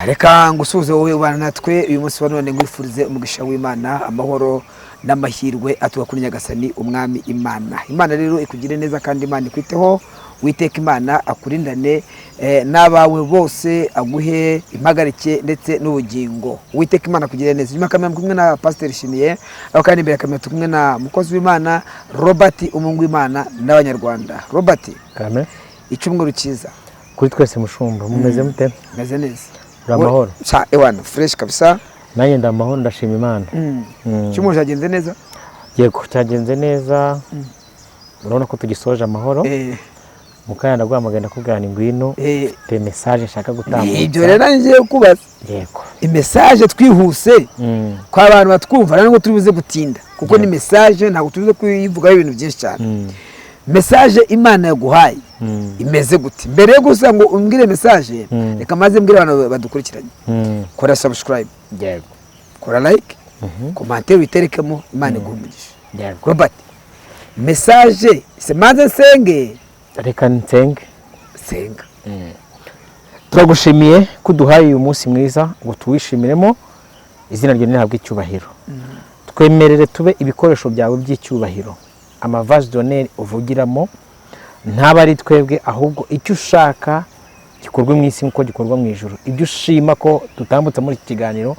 Reka ngusuhuze wowe ubana natwe uyu munsi wa none, ngwifurize umugisha w'Imana, amahoro n'amahirwe aturuka kuri Nyagasani Umwami Imana. Imana rero ikugire neza kandi Imana ikwiteho. Witeka Imana akurindane n'abawe bose, aguhe impagarike ndetse n'ubugingo. Uwiteka Imana akugire neza. Inyuma ya kamera kumwe na Pasiteri Shimiye, aho kandi imbere ya kamera turi kumwe na mukozi w'Imana Robert, umuhungu w'Imana n'Abanyarwanda. Robert. Karame. Icyumweru cyiza. Kuri twese, mushumba. Mumeze mute? Meze neza. Uri amahoro? Sha, ewana, fresh kabisa. Nanjye ndi amahoro, ndashima Imana. Icyumweru cyagenze neza? Yego, cyagenze neza. Urabona ko tugisoje amahoro. Mu kanya ndaguhamagaye, ndakubwira ni ngwino, mfite message nshaka gutambutsa. Ibyo rero nanjye ngiye kubaza. Yego. Imessage twihuse kwa abantu batwumva rero, ngo turi buze gutinda kuko ni message, ntabwo tubuze kuyivugaho ibintu byinshi cyane. Message Imana yaguhaye imeze gute? Mbere yo gusa ngo umbwire message, reka maze mbwire abantu badukurikiranye: kora subscribe, kora like, commentaire witerekemo, Imana iguhe umugisha. Robert, message se maze nsenge? Reka nsenge. Senga. Turagushimiye ko uduhaye uyu munsi mwiza ngo tuwishimiremo. Izina ryawe ntihabwe icyubahiro. Twemerere tube ibikoresho byawe by'icyubahiro, amavaze d'honneur uvugiramo, ntaba ari twebwe, ahubwo icyo ushaka gikorwe mu isi nk'uko gikorwa mu ijuru. Ibyo ushima ko dutambutsa muri iki kiganiro,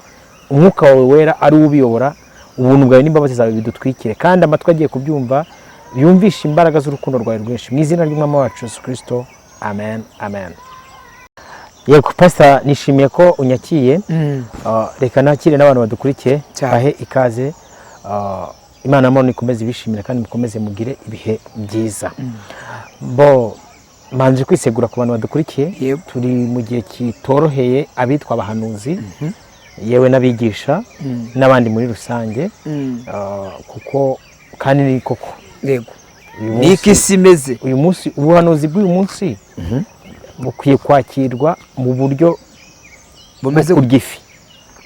Umwuka wawe Wera ari wo ubiyobora. Ubuntu bwawe n'imbabazi zawe bidutwikire, kandi amatwi agiye kubyumva yumvishe imbaraga z'urukundo rwawe rwinshi. Mu izina ry'Umwami wacu Yesu Kirisito, amen, amen. Yego pasita, nishimiye ko unyakiye. Reka nakire n'abantu badukurikiye. Cyane. Bahe ikaze. Imana y'amahoro ikomeze ibishimira kandi mukomeze mugire ibihe byiza. Bo mbanje kwisegura ku bantu badukurikiye. Turi mu gihe kitoroheye abitwa abahanuzi, yewe n'abigisha n'abandi muri rusange, kuko kandi ni koko uyu Niko isi imeze. Uyu munsi, ubuhanuzi bw'uyu munsi bukwiye kwakirwa mu buryo bumeze bwo kurya ifi.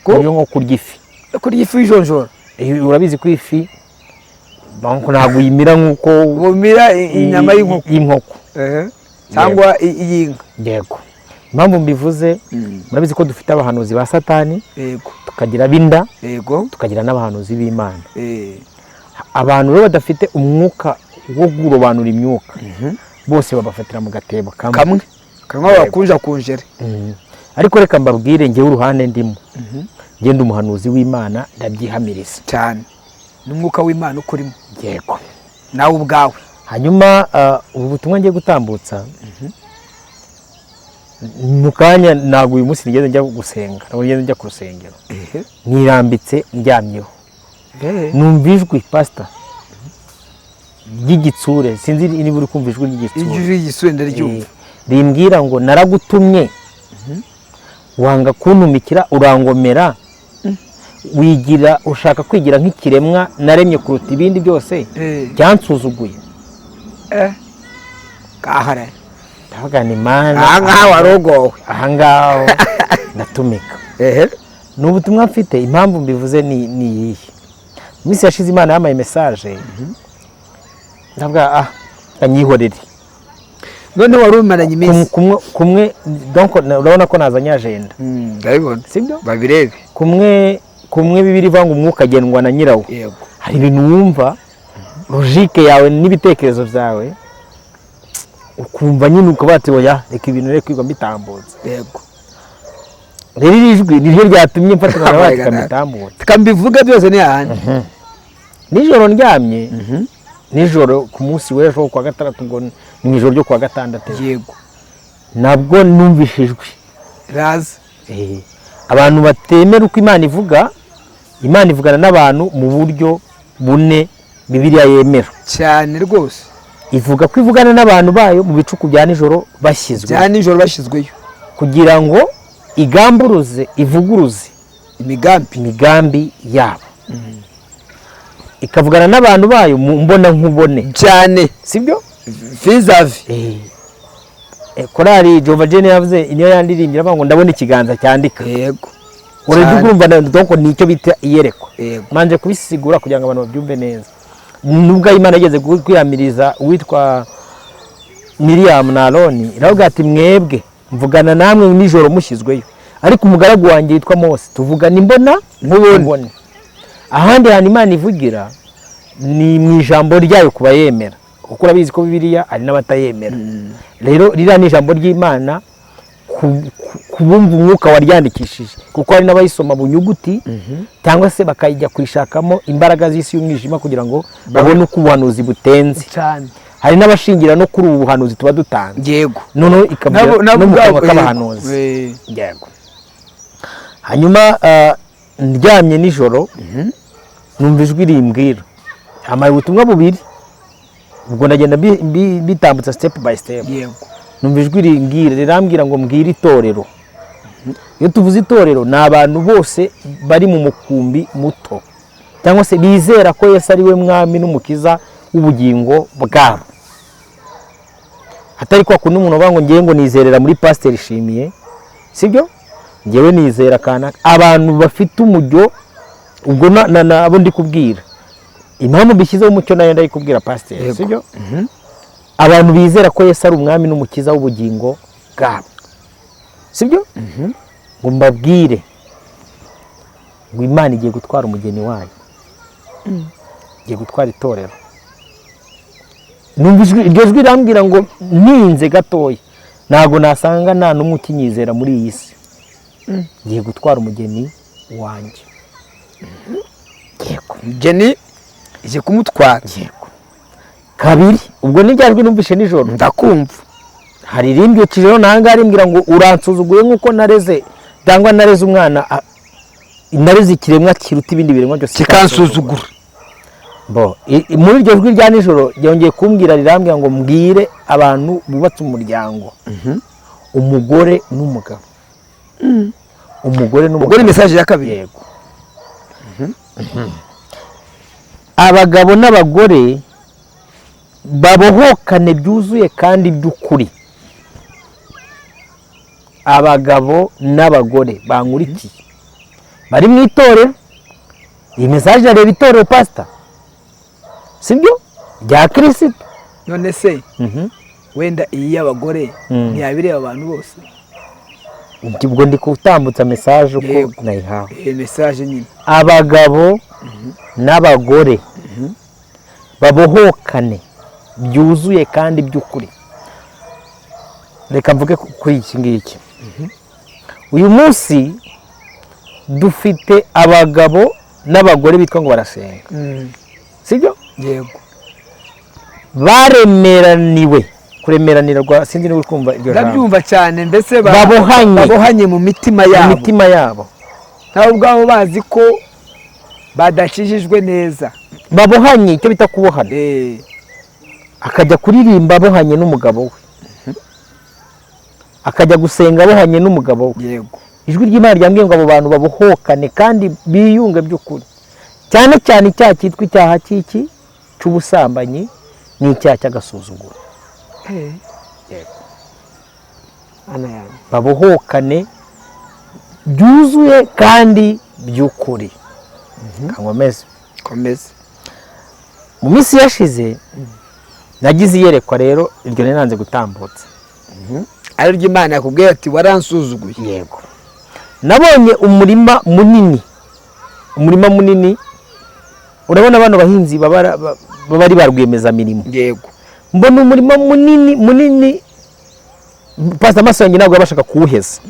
Buryo nko kurya ifi. Kurya ifi w'ijonjora. Urabizi ko ifi, donc ntabwo uyimira nk'uko bumira inyama y'inkoko. Y'inkoko. Cyangwa iy'inka. Yego. Impamvu mbivuze, murabizi ko dufite abahanuzi ba Satani, tukagira ab'inda, tukagira n'abahanuzi b'Imana. Abantu rero badafite umwuka wo kurobanura imyuka, bose babafatira mu gatebo kamwe. Kamwe kamwe bakunja kunjere. Ariko reka mbabwire, ngewe uruhande ndimo, ngenda umuhanuzi w'Imana, ndabyihamiriza. Cyane, n'umwuka w'Imana ukurimo. Yego. Nawe ubwawe. Hanyuma ubu butumwa ngiye gutambutsa mu kanya, ntabwo uyu munsi nigeze njya gusenga, ntabwo nigeze njya ku rusengero. Nirambitse ndyamyeho, numva ijwi, pasita, ry'igitsure. Sinzi niba uri kumva ijwi ry'igitsure. Ijwi ry'igitsure ndaryumva. Rimbwira ngo naragutumye, wanga kuntumikira, urangomera, wigira ushaka kwigira nk'ikiremwa naremye kuruta ibindi byose byansuzuguye. Kahare. Ndavuga ni Mana. Aha ngaha warogowe. Aha ngaho ndatumika. Ni ubutumwa mfite. Impamvu mbivuze ni iyihe? Mu minsi yashize Imana yampaye message, ndavuga ah, kanyihorere. None wari umaranye iminsi. Kumwe donc urabona ko nazanye agenda. Ndabibona. Sibyo? Babirebe. Kumwe kumwe Bibiri ivuga ngo umwuka agendwa na nyirawo. Hari ibintu wumva logique yawe n'ibitekerezo byawe, ukumva nyine ukavuga ati oya, reka ibintu rero kwigwa mbitambutse. Rero iri jwi niryo ryatumye mfata umwana wacu ikamutambutsa. Tukambivuga byose ni hahandi. Nijoro ndyamye, nijoro ku munsi w'ejo ku wa gatandatu, ngo ni mu ijoro ryo ku wa gatandatu, nabwo numvise ijwi. Raza. Abantu batemera uko Imana ivuga. Imana ivugana n'abantu mu buryo bune Bibiliya yemera. Cyane rwose. Ivuga ko ivugana n'abantu bayo mu bicuku bya nijoro bashyizwe bya nijoro bashyizweyo, kugira ngo igamburuze, ivuguruze imigambi imigambi yabo. Ikavugana n'abantu bayo mu mbona nkubone. Cyane. Sibyo? Vis-à-vis. Korali Jova Jene yavuze, niyo yandirimbye, avuga ngo ndabona ikiganza cyandika. Urebye urumva donc ni icyo bita iyerekwa. Manje kubisigura kugira ngo abantu babyumve neza. Nubwo Imana yigeze kwiyamiriza uwitwa Miriam na Aroni, iravuga ati mwebwe mvugana namwe nijoro mushyizweyo. Ariko umugaragu wanjye witwa Mose tuvugana imbona nkubone. Ahandi hantu Imana ivugira ni mu ijambo ryayo ku bayemera, kuko urabizi ko Bibiliya hari n'abatayemera. Rero ririya ni ijambo ry'Imana ku bumva umwuka waryandikishije, kuko hari n'abayisoma mu nyuguti cyangwa se bakajya kuyishakamo imbaraga z'isi y'umwijima kugira ngo babone uko ubuhanuzi butenze. Cyane. Hari n'abashingira no kuri ubu buhanuzi tuba dutanze, noneho ikabwira Nabo no mu kanwa ubwabo, k'abahanuzi. Yego. Yego. Hanyuma ndyamye nijoro numva ijwi rimbwira, amaye ubutumwa bubiri, ubwo ndagenda bitambutsa step by step. Numva ijwi rimbwira, rirambwira ngo mbwire itorero. Iyo tuvuze itorero, ni abantu bose bari mu mukumbi muto cyangwa se bizera ko Yesu ari we mwami n'umukiza w'ubugingo bwabo, atari kwa kundi umuntu avuga ngo ngewe ngo nizerera muri Pasiteri Shimiye, sibyo, ngewe nizera kanaka. Abantu bafite umujyo ubwo nabo ndi kubwira. Impamvu mbishyizeho umucyo nayo ndayikubwira, Pasiteri. Sibyo, abantu bizera ko Yesu ari umwami n'umukiza w'ubugingo bwabo, sibyo, ngo mbabwire ngo Imana igiye gutwara umugeni wayo, igiye gutwara itorero. Numva iryo jwi rirambwira ngo ntinze gatoya ntabwo nasanga nta n'umwe ukinyizera muri iyi si, ngiye gutwara umugeni wanjye. Yego. Umugeni ije kumutwara. Yego. Kabiri, ubwo ni rya jwi numvise nijoro. Ndakumva. Hari irimbyukije nangaha rimbwira ngo uransuzuguye nk'uko nareze cyangwa nareze umwana, nareze ikiremwa kiruta ibindi biremwa byose kikansuzugura. Bo muri iryo jwi rya nijoro ryongeye kumbwira, rirambwira ngo mbwire abantu bubatse umuryango, umugore n'umugabo, umugore Ubwo n'umugabo. ni message ya kabiri. Yego. Abagabo n'abagore babohokane byuzuye kandi by'ukuri. Abagabo n'abagore bankurikiye bari mu itorero, iyi message areba itorero, pasita, sibyo, rya Kirisito. None se wenda iyi y'abagore ntiyabireba abantu bose? Ubwo ndi gutambutsa message uko nayihawe. Iyi message nyine. Abagabo n'abagore babohokane byuzuye kandi by'ukuri. Reka mvuge kuri iki ngiki. Uyu munsi dufite abagabo n'abagore bitwa ngo barasenga, sibyo? Yego. Baremeraniwe, kuremeranirwa, sinzi niba uri kumva iryo jambo. Ndabyumva cyane mbese Babohanye. Babohanye mu mitima Mu yabo. mitima yabo. Nabo ubwabo bazi ko badakijijwe neza. Babohanye, icyo bita kubohana. Akajya kuririmba abohanye n'umugabo we, akajya gusenga abohanye n'umugabo we. Ijwi ry'Imana ryambwiye ngo abo bantu babohokane kandi biyunge by'ukuri, cyane cyane icyaha cyitwa icyaha cy'iki cy'ubusambanyi n'icyaha cy'agasuzuguro. Yego. Ana yanjye. Babohokane byuzuye kandi by'ukuri. Kankomeze. Komeza. Mu minsi yashize nagize iyerekwa rero, iryo nari nanze gutambutsa. Ari ryo Imana yakubwiye ati waransuzuguye. Yego. Nabonye umurima munini, umurima munini. Urabona bano bahinzi baba ari ba rwiyemezamirimo. Mbona umurima munini munini, pasita, amaso yanjye ntabwo yabashaga kuwuheza.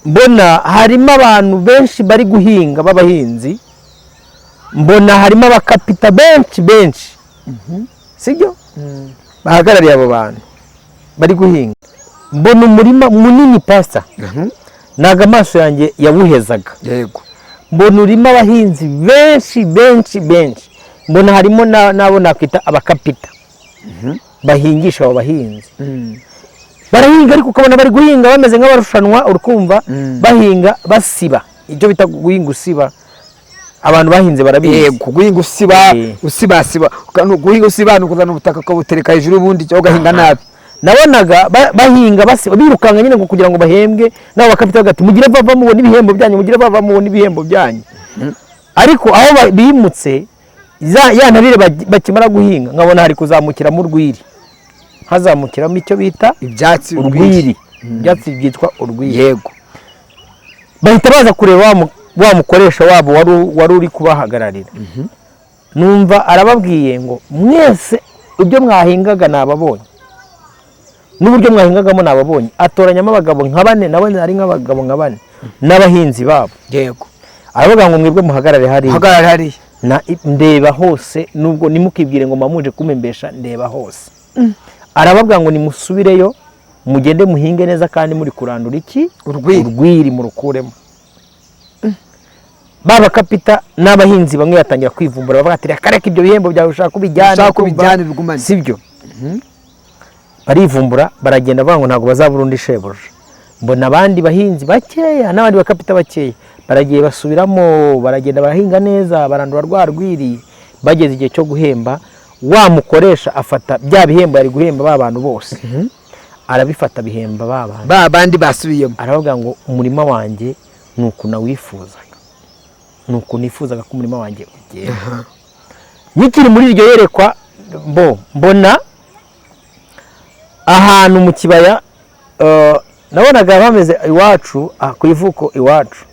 Mbona harimo abantu benshi bari guhinga b'abahinzi, mbona harimo abakapita benshi benshi, sibyo, bahagarariye abo bantu bari guhinga. Mbona umurima munini, pasita, ntabwo amaso yanjye yawuhezaga. Mbona urimo abahinzi benshi benshi benshi, mbona harimo n'abo nakwita abakapita bahingisha abo bahinzi. Barahinga ariko ukabona bari guhinga bameze nk'abarushanwa, urukumva, bahinga basiba, icyo bita guhinga usiba, abantu bahinze barabizi. Yego, guhinga usiba. Usibasiba. Guhinga usiba ni ukuzana ubutaka ukabutereka hejuru y'ubundi cyangwa ugahinga nabi. Nabonaga bahinga basiba, birukanka nyine ngo kugira ngo bahembwe nabo. Bakapita bagati mugire vava mubone ibihembo byanyu, mugire vava mubone ibihembo byanyu. Ariko aho bimutse ya ntabire bakimara guhinga, nkabona hari kuzamukiramo urwiri, hazamukiramo icyo bita ibyatsi. Urwiri. Ibyatsi byitwa urwiri. Yego. Bahita baza kureba wa mukoresha wabo wari uri kubahagararira. Numva arababwiye ngo: "Mwese ibyo mwahingaga nababonye, n'uburyo mwahingagamo nababonye." Atoranyamo abagabo nka bane, nabo ari nk'abagabo nka bane n'abahinzi babo. Aravuga ngo: "Mwebwe muhagarare hariya." Hagarara hariya. Na ndeba hose, nubwo nimukibwire ngo mamuje kumembesha, ndeba hose. Arababwira ngo: "Nimusubireyo, mugende muhinge neza kandi muri kurandura iki?" Urwiri. Urwiri murukuremo. Ba bakapita n'abahinzi bamwe batangira kwivumbura, bavuga ati: "Reka reka, ibyo bihembo byawe ushaka kubijyana." Ushaka kubijyana, bigumane. Sibyo, barivumbura, baragenda, bavuga ngo ntabwo bazabura undi shebuja. Mbona abandi bahinzi bakeya n'abandi bakapita bakeya baragiye basubiramo, baragenda barahinga neza, barandura rwa rwiri. Bageze igihe cyo guhemba, wa mukoresha afata bya bihembo yari guhemba ba bantu bose, arabifata bihemba ba bantu. Ba bandi basubiyemo. Aravuga ngo: "Umurima wanjye ni uku nawifuzaga, ni uku nifuzaga ko umurima wanjye ugenda." Nkikiri muri iryo yerekwa, mbona ahantu mu kibaya, nabonaga bameze iwacu, ku ivuko iwacu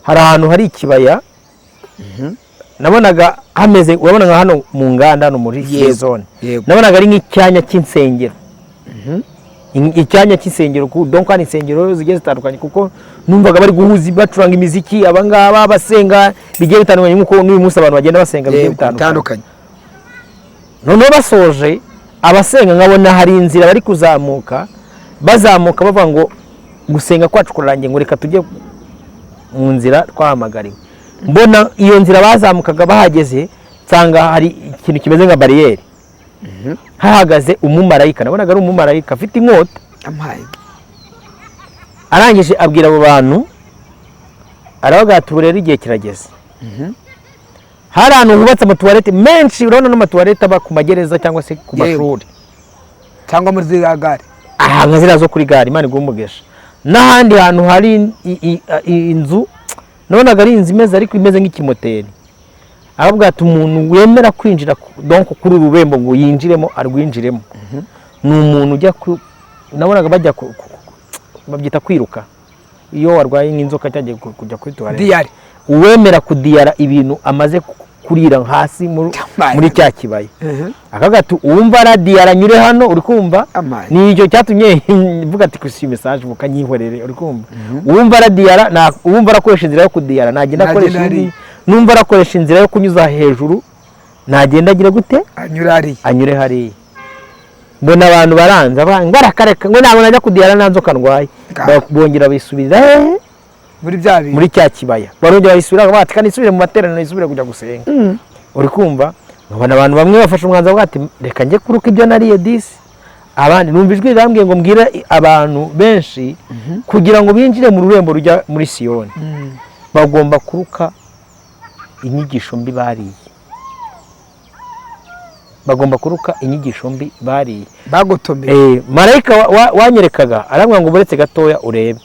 hari ahantu hari ikibaya, nabonaga hameze, urabona nka hano mu nganda, hano muri free zone. Nabonaga ari nk'icyanya cy'insengero, icyanya cy'insengero, donc hari insengero zigiye zitandukanye, kuko numvaga bari guhuza, bacuranga imiziki, abangaba basenga bigiye bitandukanye, nk'uko n'uyu munsi abantu bagenda basenga bigiye bitandukanye. Bitandukanye. Noneho basoje abasenga, nkabona hari inzira bari kuzamuka, bazamuka bavuga ngo: "Gusenga kwacu kurarangiye," ngo: "Reka tujye mu nzira twahamagariwe." Mbona iyo nzira bazamukaga, bahageze nsanga hari ikintu kimeze nka bariyeri, hahagaze umumarayika. Nabonaga ari umumarayika afite inkota. Ampaye. Arangije abwira abo bantu, aravuga ati: "Ubu rero igihe kirageze." Hari ahantu hubatse amatuwarete menshi, urabona n'amatuwarete aba ku magereza cyangwa se ku mashuri. Cyangwa muri ziriya gare. Aha nka ziriya zo kuri gare, Imana iguhe umugisha, n'ahandi hantu hari inzu, nabonaga ari inzu imeze, ariko imeze nk'ikimoteri. Aravuga ati: "Umuntu wemera kwinjira donc kuri uru rurembo ngo yinjiremo, arwinjiremo, ni umuntu ujya ku..." Nabonaga bajya babyita kwiruka iyo warwaye nk'inzoka cyagiye kujya kuri tuwarete. Diyari. Uwemera kudiyara ibintu amaze kurira hasi Amaye. muri cya kibaya, akavuga ati: "Uwumva aradiyara anyure hano." Uri kumva? Amaye. Ni icyo cyatumye mvuga ati: "Kusi message mukanyihorere." Uri kumva? Uwumva aradiyara, uwumva arakoresha inzira yo kudiyara nagenda Nagenda akoresha hariya. indi. Numva arakoresha inzira yo kunyuza hejuru, nagenda agira gute? Anyura hariya. Anyure hariya. Mbona abantu baranza ngo arakareka, ngo ntabwo najya kudiyara, nta nzoka ndwaye. Bongera bisubirira hehe? Muri bya bintu. Muri cya kibaya. Barongera bisubira, bati: "Kandi isubire mu materaniro, isubire kujya gusenga." Uri kumva? Nkabona abantu bamwe bafashe umwanzuro bavuga ati: "Reka njye kuruka ibyo nariye disi." Abandi numva ijwi rirambwiye ngo mbwire abantu benshi, kugira ngo binjire mu rurembo rujya muri Siyoni, bagomba kuruka inyigisho mbi bariye, bagomba kuruka inyigisho mbi bariye. Bagotomeye. Marayika wanyerekaga arambwira ngo: "Buretse gatoya urebe."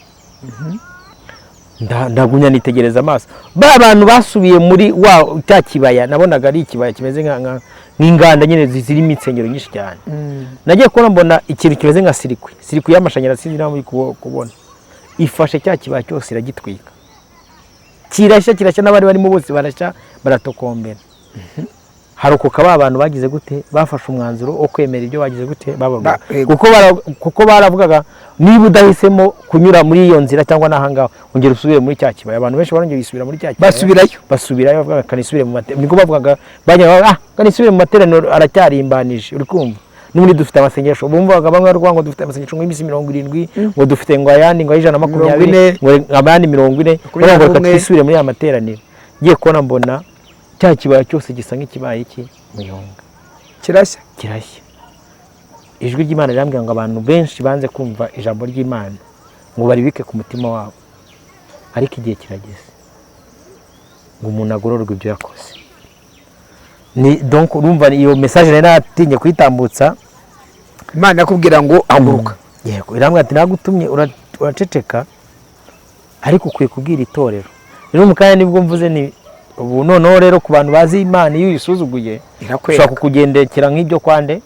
Ndagumya nitegereza amaso ba bantu basubiye muri wa cya kibaya. Nabonaga ari ikibaya kimeze nk'inganda nyine zirimo insengero nyinshi cyane. Nagiye kubona, mbona ikintu kimeze nka circuit y'amashanyarazi, sinzi niba muri kubona, ifashe cya kibaya cyose iragitwika, kirashya, kirashya, n'abari barimo bose barashya, baratokombera, harokoka ba bantu bagize gute? Bafashe umwanzuro wo kwemera ibyo bagize gute? Bababwira. Kuko baravugaga: "Niba udahisemo kunyura muri iyo nzira cyangwa n'ahangaha, ongera usubire muri cya kibaya." Abantu benshi barongera bisubira muri cya kibaya. Basubirayo. Basubirayo, bavuga: "Kanisubire mu materaniro." Niko bavugaga, bajya bavuga: "Ah, kanisubire mu materaniro, aracyarimbanije." Uri kumva? N'ubundi dufite amasengesho. Bumvaga bamwe bari kuvuga ngo dufite amasengesho ngo y'iminsi 70, ngo dufite ngo ayandi ngo ay'ijana na makumyabiri, 40. ngo abandi 40. Makumyabiri Baravuga ngo reka n'umwe. twisubire muri ya materaniro. Ngiye kubona, mbona cya kibaya cyose gisa nk'ikibaye iki? Muyonga. Kirashya. Kirashya. Ijwi ry'Imana rirambwira ngo abantu benshi banze kumva ijambo ry'Imana ngo baribike ku mutima wabo, ariko igihe kirageze ngo umuntu agororwe ibyo yakoze. Ni donc urumva iyo message nari natinye kuyitambutsa. Imana yakubwira ngo haguruka. Yego, irambwira ati: "Nagutumye uraceceka, ariko ukwiye kubwira itorero." Rero mu kanya nibwo mvuze ni ubu. Noneho rero ku bantu bazi Imana, iyo uyisuzuguye ushobora Irakwereka. kukugendekera nk'ibyo kwande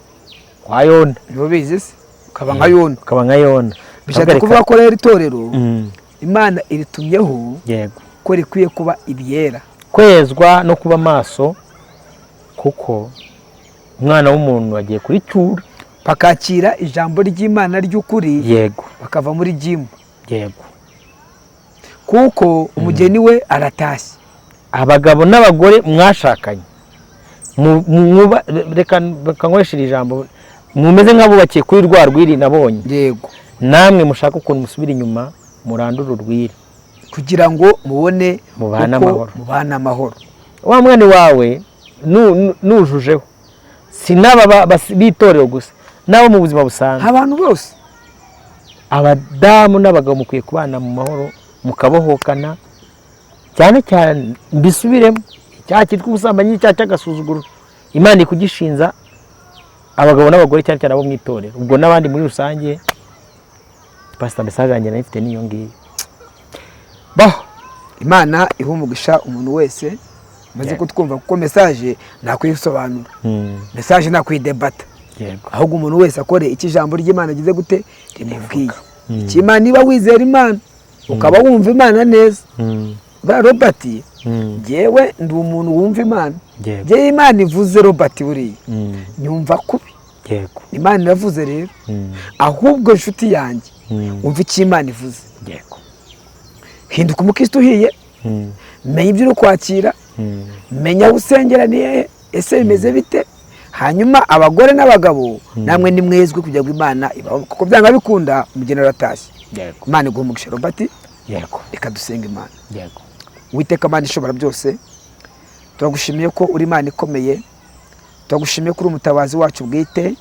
kwa Yona. Ntubizi se, ukaba nka Yona. Ukaba nka Yona. Bishatse Hagarika. kuvuga ko rero itorero Imana iritumyeho ko rikwiye kuba iryera. Kwezwa no kuba maso, kuko umwana w'umuntu agiye kuricyura. Bakakira ijambo ry'Imana ry'ukuri, bakava muri jimu, kuko umugeni we aratashye. Abagabo n'abagore mwashakanye, reka reka nkoreshe iri jambo, mumeze nk'abubakiye kuri rwa rwiri nabonye. Namwe mushaka ukuntu musubira inyuma, murandure urwiri, kugira ngo mubone mubane uko amahoro. Mubane amahoro. Wa mwana wawe nujujeho, si n'aba b'itorero gusa, n'abo mu buzima busanzwe, abantu bose. Abadamu n'abagabo mukwiye kubana mu mahoro, mukabohokana. Cyane cyane mbisubiremo, icyaha cyitwa ubusambanyi, icyaha cy'agasuzuguro, Imana ikugishinza abagabo n'abagore, cyane cyane abo mu itorero, ubwo n'abandi muri rusange. Pasita, message yanjye nayo ifite n'iyo ngiyo baho. Imana iha umugisha umuntu wese maze kutwumva, kuko message ntakwisobanura, message ntakwidebata, ahubwo umuntu wese akore icyo ijambo ry'Imana agize gute rimubwiye. Icyo Imana, niba wizera Imana, ukaba wumva Imana neza, bwa Robert, njyewe ndi umuntu wumva Imana. Njyewe Imana ivuze, Robert, buriya nyumva kubi. Imana iravuze rero. Ahubwo inshuti yanjye, wumva icyo Imana ivuze, hinduka umukristo uhiye, menya ibyo uri kwakira, menya aho usengera ni hehe, ese bimeze bite? Hanyuma abagore n'abagabo namwe ni mwezwe kugira ngo Imana ibaho, kuko byanga bikunda umugeni aratashye. Imana iguha umugisha, Robert. Reka dusenga Imana. Uwiteka Imana ishobora byose, turagushimiye ko uri Imana ikomeye, turagushimiye ko uri umutabazi wacu bwite,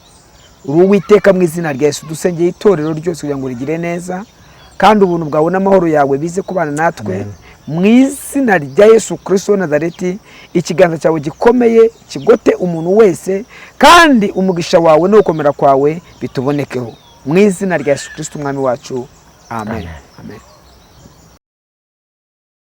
uri Uwiteka. Mu izina rya Yesu dusengeye itorero ryose kugira ngo rigire neza, kandi ubuntu bwawe n'amahoro yawe bize kubana natwe. Mu izina rya Yesu Kirisito wa Nazareti, ikiganza cyawe gikomeye kigote umuntu wese, kandi umugisha wawe no gukomera kwawe bitubonekeho, mu izina rya Yesu Kirisito umwami wacu, amen, amen.